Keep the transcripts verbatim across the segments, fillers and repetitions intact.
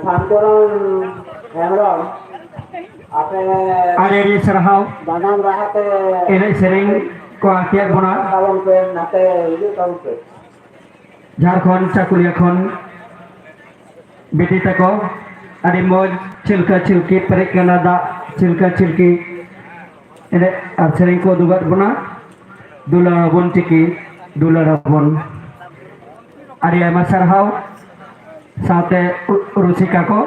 ᱥᱟᱱᱛᱚᱨᱟᱢ ᱦᱮᱢᱵᱨᱚᱢ, ᱟᱯᱮ ᱟᱹᱰᱤ ᱟᱹᱰᱤ ᱥᱟᱨᱦᱟᱣ᱾ ᱵᱟᱱᱟᱢ ᱨᱟᱦᱟ ᱛᱮ ᱮᱱᱮᱡ ᱥᱮᱨᱮᱧ ᱠᱚ ᱟᱸᱠᱮᱫ ᱵᱚᱱᱟ᱾ ᱛᱟᱵᱚᱱ ᱯᱮ, ᱱᱟᱛᱮ ᱦᱤᱡᱩᱜ ᱛᱟᱵᱚᱱ ᱯᱮ᱾ ᱡᱷᱟᱲᱠᱷᱚᱸᱰ ᱪᱟᱠᱩᱞᱤᱭᱟᱹ ᱠᱷᱚᱱ ᱵᱤᱴᱤ ᱛᱟᱠᱚ ᱟᱹᱰᱤ ᱢᱚᱡᱽ ᱪᱷᱤᱞᱠᱟᱹ ᱪᱷᱤᱞᱠᱤ ᱯᱮᱨᱮᱡ ᱠᱟᱱᱟ ᱫᱟᱜ, ᱪᱷᱤᱞᱠᱟᱹ ᱪᱷᱤᱞᱠᱤ ᱮᱱᱮᱡ ᱟᱨ ᱥᱮᱨᱮᱧ ᱠᱚ ᱩᱫᱩᱜᱟᱫ ᱵᱚᱱᱟ᱾ ᱫᱩᱞᱟᱹᱲ ᱦᱚᱵᱚᱱ ᱪᱤᱠᱤ, ᱫᱩᱞᱟᱹᱲ ᱦᱚᱵᱚᱱ᱾ ᱟᱹᱰᱤ ᱟᱭᱢᱟ ᱥᱟᱨᱦᱟᱣ᱾ ᱥᱟᱶᱛᱮ ᱨᱩᱥᱤᱠᱟ ᱠᱚ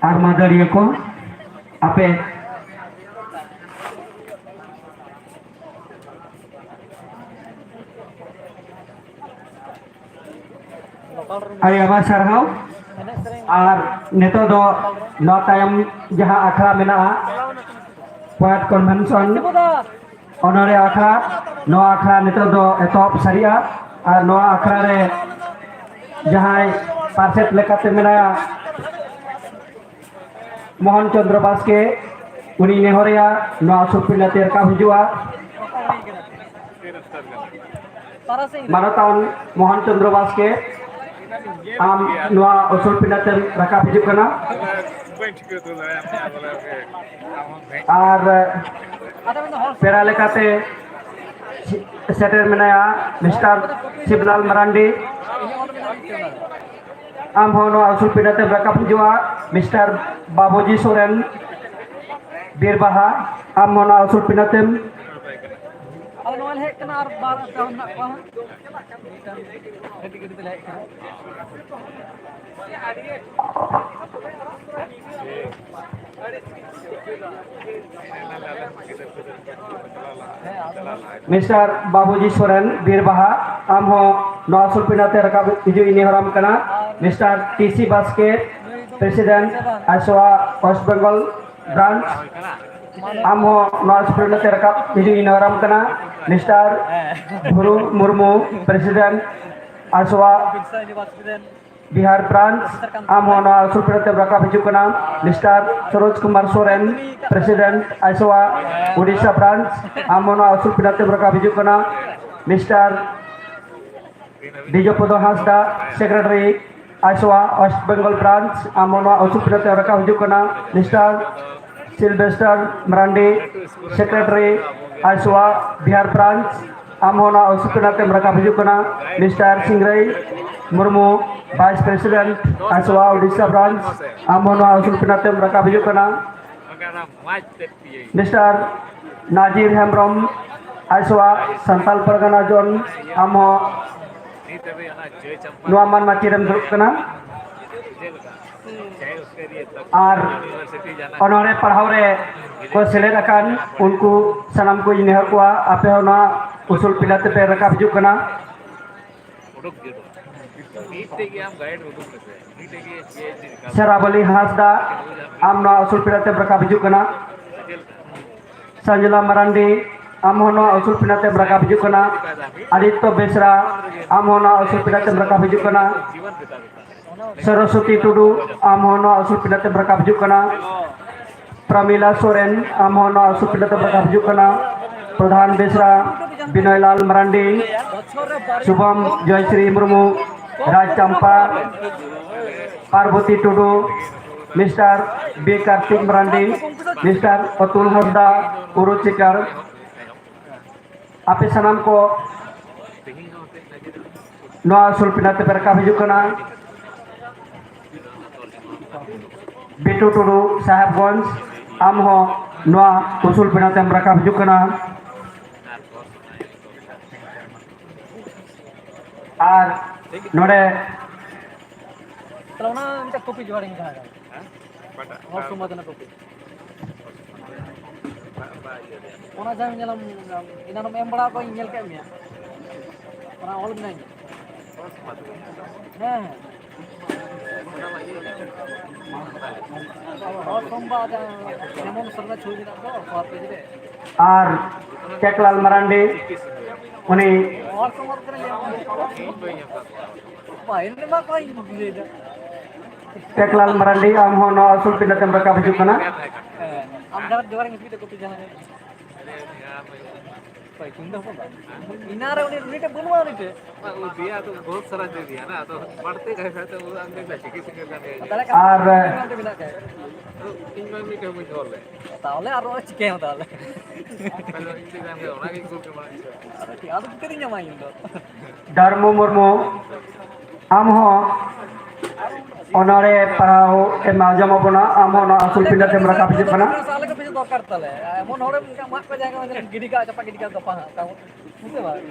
ᱟᱨ ᱢᱟᱹᱫᱟᱹᱲᱤᱭᱟᱹ ᱠᱚ, ᱟᱯᱮ ᱟᱹᱰᱤ ᱟᱭᱢᱟ ᱥᱟᱨᱦᱟᱣ᱾ ᱟᱨ ᱱᱤᱛᱚᱜ ᱫᱚ ᱱᱚᱣᱟ ᱛᱟᱭᱚᱢ ᱡᱟᱦᱟᱸ ᱟᱠᱷᱲᱟ ᱢᱮᱱᱟᱜᱼᱟ, ᱯᱚᱭᱟᱴ ᱠᱚᱱᱵᱷᱮᱱᱥᱚᱱ ᱚᱱᱚᱲᱦᱮ ᱟᱠᱷᱲᱟ, ᱱᱚᱣᱟ ᱟᱠᱷᱲᱟ ᱱᱤᱛᱚᱜ ᱫᱚ ᱮᱛᱚᱦᱚᱵ ᱥᱟᱹᱨᱤᱜᱼᱟ᱾ ᱟᱨ ᱱᱚᱣᱟ ᱟᱠᱷᱲᱟ ᱨᱮ ᱡᱟᱦᱟᱸᱭ ᱯᱟᱨᱥᱮᱛ ᱞᱮᱠᱟᱛᱮ ᱢᱮᱱᱟᱭᱟ, ᱢᱳᱦᱚᱱ ᱪᱚᱸᱫᱽᱨᱚ ᱵᱟᱥᱠᱮ, ᱩᱱᱤ ᱱᱮᱦᱚᱨᱮᱭᱟ ᱱᱚᱣᱟ ᱥᱩᱯᱨᱤᱢ ᱛᱮ ᱨᱟᱠᱟᱵ ᱦᱤᱡᱩᱜᱼᱟ᱾ ᱢᱟᱱᱚᱛᱟᱱ ᱢᱳᱦᱚᱱ ᱪᱚᱸᱫᱽᱨᱚ ᱵᱟᱥᱠᱮ, ᱟᱢ ᱱᱚᱣᱟ ᱩᱥᱩᱞ ᱯᱤᱸᱰᱟᱹ ᱛᱮᱢ ᱨᱟᱠᱟᱵ ᱦᱤᱡᱩᱜ ᱠᱟᱱᱟ᱾ ᱟᱨ ᱯᱮᱲᱟ ᱞᱮᱠᱟᱛᱮ ᱥᱮᱴᱮᱨ ᱢᱮᱱᱟᱭᱟ ᱢᱤᱥᱴᱟᱨ ᱥᱤᱵᱞᱟᱞ ᱢᱟᱨᱟᱱᱰᱤ᱾ ᱟᱢ ᱦᱚᱸ ᱱᱚᱣᱟ ᱩᱥᱩᱞ ᱯᱤᱸᱰᱟᱹ ᱛᱮᱢ ᱨᱟᱠᱟᱵ ᱦᱤᱡᱩᱜᱼᱟ᱾ ᱢᱤᱥᱴᱟᱨ ᱵᱟᱵᱩᱡᱤ ᱥᱚᱨᱮᱱ, ᱵᱤᱨᱵᱟᱦᱟ, ᱟᱢ ᱦᱚᱸ ᱱᱚᱣᱟ ᱩᱥᱩᱞ ᱯᱤᱸᱰᱟᱹ ᱛᱮᱢ᱾ ᱟᱞᱮ ᱱᱚᱣᱟ ᱞᱮ ᱦᱮᱡ ᱠᱟᱱᱟ ᱟᱨ ᱵᱟᱨ ᱦᱚᱲ ᱢᱮᱱᱟᱜ ᱠᱚᱣᱟ ᱦᱟᱸᱜ᱾ ᱢᱤᱫᱴᱟᱝ ᱜᱟᱹᱰᱤ ᱜᱟᱹᱰᱤ ᱛᱮᱞᱮ ᱦᱮᱡ ᱠᱟᱱᱟ᱾ ᱢᱤᱥᱴᱟᱨ ᱵᱟᱵᱩᱡᱤ ᱥᱚᱨᱮᱱ, ᱵᱤᱨᱵᱟᱦᱟ, ᱟᱢ ᱦᱚᱸ ᱱᱚᱣᱟ ᱥᱩᱞᱯᱤᱱᱟ ᱛᱮ ᱨᱟᱠᱟᱵ ᱦᱤᱡᱩᱜ ᱤᱧ ᱱᱮᱦᱚᱨᱟᱢ ᱠᱟᱱᱟ᱾ ᱢᱤᱥᱴᱟᱨ ᱴᱤ ᱥᱤ ᱵᱟᱥᱠᱮ, ᱯᱨᱮᱥᱤᱰᱮᱱᱴ, ᱟᱥᱣᱟ, ᱳᱭᱮᱥᱴ ᱵᱮᱝᱜᱚᱞ ᱵᱨᱟᱱᱪ, ᱟᱢ ᱦᱚᱸ ᱱᱚᱣᱟ ᱥᱩᱞᱯᱤᱱᱟ ᱛᱮ ᱨᱟᱠᱟᱵ ᱦᱤᱡᱩᱜ ᱤᱧ ᱱᱮᱦᱚᱨᱟᱢ ᱠᱟᱱᱟ᱾ ᱢᱤᱥᱴᱟᱨ ᱵᱷᱩᱨᱩ ᱢᱩᱨᱢᱩ, ᱯᱨᱮᱥᱤᱰᱮᱱᱴ, ᱟᱥᱣᱟ, ᱵᱤᱦᱟᱨ ᱵᱨᱟᱱᱪ, ᱟᱢ ᱦᱚᱸ ᱱᱚᱣᱟ ᱩᱥᱩᱞ ᱯᱤᱸᱰᱟᱹ ᱛᱮᱢ ᱨᱟᱠᱟᱵ ᱦᱤᱡᱩᱜ ᱠᱟᱱᱟ᱾ ᱢᱤᱥᱴᱟᱨ ᱥᱚᱨᱳᱡᱽ ᱠᱩᱢᱟᱨ ᱥᱚᱨᱮᱱ, ᱯᱨᱮᱥᱤᱰᱮᱱᱴ, ᱟᱭᱥᱳᱣᱟ, ᱩᱰᱤᱥᱟ ᱵᱨᱟᱱᱪ, ᱟᱢ ᱦᱚᱸ ᱱᱚᱣᱟ ᱩᱥᱩᱞ ᱯᱤᱸᱰᱟᱹ ᱛᱮᱢ ᱨᱟᱠᱟᱵ ᱦᱤᱡᱩᱜ ᱠᱟᱱᱟ᱾ ᱢᱤᱥᱴᱟᱨ ᱰᱤᱡᱚᱯᱚᱫᱚ ᱦᱟᱸᱥᱫᱟ, ᱥᱮᱠᱨᱮᱴᱟᱨᱤ, ᱟᱭᱥᱳᱣᱟ ᱳᱭᱮᱥᱴ ᱵᱮᱝᱜᱚᱞ ᱵᱨᱟᱧᱪ, ᱟᱢ ᱦᱚᱸ ᱱᱚᱣᱟ ᱩᱥᱩᱞ ᱯᱤᱸᱰᱟᱹ ᱛᱮ ᱨᱟᱠᱟᱵ ᱦᱤᱡᱩᱜ ᱠᱟᱱᱟ᱾ ᱢᱤᱥᱴᱟᱨ ᱥᱤᱞᱵᱮᱥᱴᱟᱨ ᱢᱟᱨᱟᱱᱰᱤ, ᱥᱮᱠᱨᱮᱴᱟᱨᱤ, ᱟᱭᱥᱳᱣᱟ ᱵᱤᱦᱟᱨ ᱵᱨᱟᱧᱪ, ᱟᱢ ᱦᱚᱸ ᱱᱚᱣᱟ ᱩᱥᱩᱞ ᱯᱤᱸᱰᱟᱹ ᱛᱮᱢ ᱨᱟᱠᱟᱵ ᱦᱤᱡᱩᱜ ᱠᱟᱱᱟ᱾ Mister Singrai Murmu, vice president, ᱟᱭᱥᱳᱣᱟ ᱩᱰᱤᱥᱟ ᱵᱨᱟᱧᱪ, ᱟᱢ ᱦᱚᱸ ᱱᱚᱣᱟ ᱩᱥᱩᱞ ᱯᱤᱸᱰᱟᱹ ᱛᱮᱢ ᱨᱟᱠᱟᱵ ᱦᱤᱡᱩᱜ ᱠᱟᱱᱟ᱾ ᱢᱤᱥᱴᱟᱨ ᱱᱟᱡᱤᱨ ᱦᱮᱢᱵᱨᱚᱢ, ᱟᱭᱥᱳᱣᱟ ᱥᱟᱱᱛᱟᱞ ᱯᱟᱨᱜᱟᱱᱟ ᱡᱳᱱ, ᱟᱢ ᱦᱚᱸ ᱱᱚᱣᱟ ᱢᱟᱹᱱ ᱢᱟᱹᱪᱤ ᱨᱮᱢ ᱫᱩᱲᱩᱵ ᱠᱟᱱᱟ᱾ ᱟᱨ ᱚᱱᱚᱬᱦᱮ ᱯᱟᱲᱦᱟᱣ ᱨᱮ ᱠᱚ ᱥᱮᱞᱮᱫ ᱟᱠᱟᱱ ᱩᱱᱠᱩ ᱥᱟᱱᱟᱢ ᱠᱚᱧ ᱱᱮᱦᱚᱨ ᱠᱚᱣᱟ, ᱟᱯᱮ ᱦᱚᱸ ᱱᱚᱣᱟ ᱩᱥᱩᱞ ᱯᱤᱸᱰᱟᱹ ᱛᱮᱯᱮ ᱨᱟᱠᱟᱵ ᱦᱤᱡᱩᱜ ᱠᱟᱱᱟ᱾ ᱥᱮᱨᱟᱵᱚᱞᱤ ᱦᱟᱸᱥᱫᱟ, ᱟᱢ ᱱᱚᱣᱟ ᱩᱥᱩᱞ ᱯᱤᱸᱰᱟᱹ ᱛᱮᱢ ᱨᱟᱠᱟᱵ ᱦᱤᱡᱩᱜ ᱠᱟᱱᱟ᱾ ᱥᱟᱱᱡᱩᱞᱟ ᱢᱟᱨᱟᱱᱰᱤ, ᱟᱢ ᱦᱚᱸ ᱱᱚᱣᱟ ᱩᱥᱩᱞ ᱯᱤᱸᱰᱟᱹ ᱛᱮᱢ ᱨᱟᱠᱟᱵ ᱦᱤᱡᱩᱜ ᱠᱟᱱᱟ᱾ ᱟᱫᱤᱛᱛᱚ ᱵᱮᱥᱨᱟ, ᱟᱢ ᱦᱚᱸ ᱱᱚᱣᱟ ᱩᱥᱩᱞ ᱯᱤᱸᱰᱟᱹ ᱛᱮᱢ ᱨᱟᱠᱟᱵ ᱦᱤᱡᱩᱜ ᱠᱟᱱᱟ᱾ ᱥᱚᱨᱚᱥᱚᱛᱤ ᱴᱩᱰᱩ, ᱟᱢ ᱦᱚᱸ ᱱᱚᱣᱟ ᱩᱥᱩᱞ ᱯᱤᱸᱰᱟᱹ ᱛᱮᱢ ᱨᱟᱠᱟᱵ ᱦᱤᱡᱩᱜ ᱠᱟᱱᱟ᱾ ᱯᱨᱚᱢᱤᱞᱟ ᱥᱚᱨᱮᱱ, ᱟᱢ ᱦᱚᱸ ᱱᱚᱣᱟ ᱩᱥᱩᱞ ᱯᱤᱸᱰᱟᱹ ᱛᱮᱢ ᱨᱟᱠᱟᱵ ᱦᱤᱡᱩᱜ ᱠᱟᱱᱟ᱾ Pradhan Besra, Binoylal Marandi, Subham Joysri Murmu, Raj Champa, Parboti Tudu, mister B Kartik Marandi, mister Atul Hansda, ᱩᱨᱩᱪᱤᱠᱟᱨ, ᱟᱯᱮ ᱥᱟᱱᱟᱢ ᱠᱚ ᱱᱚᱣᱟ ᱩᱥᱩᱞ ᱯᱤᱸᱰᱟᱹ ᱛᱮᱯᱮ ᱨᱟᱠᱟᱵ ᱦᱤᱡᱩᱜ ᱠᱟᱱᱟ᱾ ᱵᱤᱴᱩ ᱴᱩᱰᱩ, ᱥᱟᱦᱮᱵᱽᱜᱚᱸᱡᱽ, ᱟᱢ ᱦᱚᱸ ᱱᱚᱣᱟ ᱩᱥᱩᱞ ᱯᱤᱸᱰᱟᱹ ᱛᱮᱢ ᱨᱟᱠᱟᱵ ᱦᱤᱡᱩᱜ ᱠᱟᱱᱟ᱾ ᱟᱨ ᱱᱚᱰᱮ ᱛᱟᱦᱞᱮ ᱚᱱᱟ ᱢᱤᱫᱴᱮᱱ ᱠᱚᱯᱤ ᱡᱚᱜᱟᱲ ᱤᱧ ᱠᱟᱱᱟ᱾ ᱦᱚᱲ ᱥᱚᱢᱵᱟᱫ ᱨᱮᱱᱟᱜ ᱠᱚᱯᱤ᱾ ᱚᱱᱟ ᱡᱟᱦᱟᱸ ᱧᱮᱞᱟᱢ, ᱮᱱᱟᱱᱚᱢ ᱮᱢ ᱵᱟᱲᱟ ᱠᱚ, ᱤᱧ ᱧᱮᱞ ᱠᱮᱫ ᱢᱮᱭᱟ᱾ ᱚᱱᱟ ᱚᱞ ᱢᱮᱱᱟᱧ᱾ ᱦᱮᱸ, ᱦᱮᱸ᱾ ᱦᱚᱲ ᱥᱚᱢᱵᱟᱫ, ᱡᱟᱦᱟᱸ ᱦᱮᱢᱚᱱᱛ ᱥᱚᱨᱮᱱᱟᱜ ᱪᱷᱚᱵᱤ ᱢᱮᱱᱟᱜ ᱫᱚ, ᱠᱚᱵᱷᱟᱨ ᱯᱮᱡᱽ ᱨᱮ᱾ ᱟᱨ ᱴᱮᱠᱞᱟᱞ ᱢᱟᱨᱟᱱᱰᱤ, ᱩᱱᱤ ᱦᱚᱲ ᱥᱚᱢᱵᱟᱫ ᱠᱟᱱᱟ, ᱧᱮᱞ ᱢᱮ᱾ ᱵᱟᱭ ᱮᱢ ᱮᱢᱟ ᱠᱚᱣᱟ, ᱤᱧ ᱞᱟᱹᱭ ᱮᱫᱟ᱾ ᱴᱮᱠᱞᱟᱞ ᱢᱟᱨᱟᱱᱰᱤ, ᱟᱢ ᱦᱚᱸ ᱱᱚᱣᱟ ᱩᱥᱩᱞ ᱯᱤᱸᱰᱟᱹ ᱛᱮᱢ ᱨᱟᱠᱟᱵ ᱦᱤᱡᱩᱜ ᱠᱟᱱᱟ᱾ ᱦᱮᱸ, ᱟᱢ ᱡᱟᱦᱟᱸ ᱡᱚᱦᱟᱨ ᱤᱧ ᱦᱚᱥᱯᱤᱴᱟᱞ ᱠᱚᱯᱤ ᱡᱟᱦᱟᱸ ᱤᱧ ᱫᱚ ᱦᱚᱯᱚᱱ ᱵᱟ᱾ ᱤᱱᱟ ᱨᱮ ᱩᱱᱤ, ᱩᱱᱤ ᱴᱷᱮᱱ ᱵᱟᱹᱱᱩᱜᱼᱟ, ᱩᱱᱤ ᱴᱷᱮᱱ᱾ ᱵᱟᱝ, ᱩᱱᱤ ᱫᱤᱭᱟ ᱛᱚ ᱵᱚᱦᱩᱛ ᱥᱟᱨᱟ ᱫᱤᱭᱟ ᱱᱟ, ᱟᱫᱚ ᱵᱟᱹᱲᱛᱤ ᱠᱟᱭ ᱠᱷᱟᱡ ᱫᱚ ᱩᱱᱤ ᱟᱢ ᱴᱷᱮᱱ ᱪᱤᱠᱤ ᱥᱤᱠᱷᱟᱹ ᱠᱟᱱ ᱜᱮᱭᱟ᱾ ᱛᱟᱦᱞᱮ ᱟᱨ ᱠᱷᱟᱱ ᱚᱱᱟ ᱴᱷᱮᱱ ᱢᱮᱱᱟᱜ ᱠᱟᱭᱟ᱾ ᱤᱧ ᱢᱟ ᱢᱤᱫᱴᱮᱱ ᱵᱟᱹᱧ ᱫᱚᱦᱚ ᱞᱮᱫ᱾ ᱛᱟᱦᱞᱮ ᱟᱨᱚ ᱪᱤᱠᱟᱹᱭᱟᱢ ᱛᱟᱦᱞᱮ? ᱛᱟᱦᱞᱮ ᱤᱧ ᱫᱚ ᱜᱟᱱ ᱜᱮ, ᱚᱱᱟ ᱜᱮ ᱠᱩᱞ ᱠᱮᱢᱟ ᱤᱧ ᱫᱚ᱾ ᱟᱫᱚ ᱪᱮᱫ, ᱟᱫᱚ ᱪᱤᱠᱟᱹᱛᱤᱧ ᱧᱟᱢᱟ ᱤᱧ ᱫᱚ? ᱫᱷᱚᱨᱢᱚ ᱢᱩᱨᱢᱩ, ᱟᱢ ᱦᱚᱸ ᱚᱱᱚᱬᱦᱮ ᱯᱟᱲᱦᱟᱣ ᱮᱢ ᱟᱸᱡᱚᱢ ᱟᱵᱚᱱᱟ, ᱟᱢ ᱦᱚᱸ ᱱᱚᱣᱟ ᱟᱹᱥᱩᱞ ᱯᱤᱸᱰᱟᱹ ᱛᱮᱢ ᱨᱟᱠᱟᱵ ᱦᱤᱡᱩᱜ ᱠᱟᱱᱟ᱾ ᱟᱞᱮ ᱠᱚ ᱵᱤᱥᱮᱥ ᱫᱚᱨᱠᱟᱨ ᱛᱟᱞᱮ᱾ ᱮᱢᱚᱱ ᱦᱚᱲᱮᱢ ᱢᱟᱜ ᱠᱚ ᱡᱟᱭᱜᱟ ᱢᱟᱡᱷᱮ ᱨᱮ ᱜᱤᱰᱤ ᱠᱟᱜᱼᱟ, ᱪᱟᱯᱟ ᱜᱤᱰᱤ ᱠᱟᱜᱼᱟ, ᱜᱟᱯᱟ ᱦᱟᱸᱜ᱾ ᱵᱩᱡᱷᱟᱹᱣ ᱵᱟᱝ?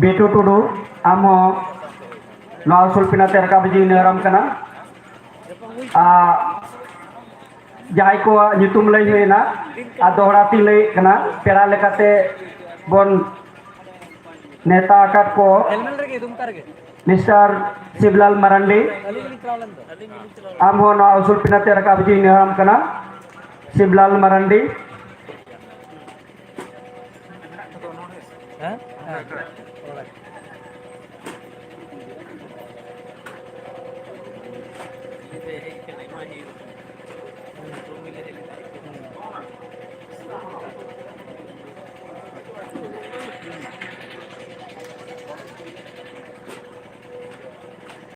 ᱵᱤᱴᱩ ᱴᱩᱰᱩ, ᱟᱢ ᱦᱚᱸ ᱱᱚᱣᱟ ᱩᱥᱩᱞ ᱯᱤᱸᱰᱟᱹ ᱛᱮ ᱨᱟᱠᱟᱵ ᱦᱤᱡᱩᱜ ᱤᱧ ᱱᱮᱦᱚᱨᱟᱢ ᱠᱟᱱᱟ᱾ ᱟᱨ ᱡᱟᱦᱟᱸᱭ ᱠᱚᱣᱟᱜ ᱧᱩᱛᱩᱢ ᱞᱟᱹᱭ ᱦᱩᱭᱮᱱᱟ, ᱟᱨ ᱫᱚᱦᱲᱟ ᱛᱤᱧ ᱞᱟᱹᱭᱮᱫ ᱠᱟᱱᱟ, ᱯᱮᱲᱟ ᱞᱮᱠᱟᱛᱮ ᱵᱚᱱ ᱱᱮᱣᱛᱟ ᱟᱠᱟᱫ ᱠᱚ, ᱦᱮᱞᱢᱮᱞ ᱨᱮᱜᱮ, ᱫᱩᱢᱠᱟ ᱨᱮᱜᱮ᱾ ᱢᱤᱥᱴᱟᱨ ᱥᱤᱵᱞᱟᱞ ᱢᱟᱨᱟᱱᱰᱤ, ᱟᱹᱞᱤᱧ ᱞᱤᱧ ᱪᱟᱞᱟᱣ ᱞᱮᱱ ᱫᱚ᱾ ᱟᱢ ᱦᱚᱸ ᱱᱚᱣᱟ ᱩᱥᱩᱞ ᱯᱤᱸᱰᱟᱹ ᱛᱮ ᱨᱟᱠᱟᱵ ᱦᱤᱡᱩᱜ ᱤᱧ ᱱᱮᱦᱚᱨᱟᱢ ᱠᱟᱱᱟ, ᱥᱤᱵᱞᱟᱞ ᱢᱟᱨᱟᱱᱰᱤ᱾ ᱦᱮᱸ? ᱦᱮᱸ᱾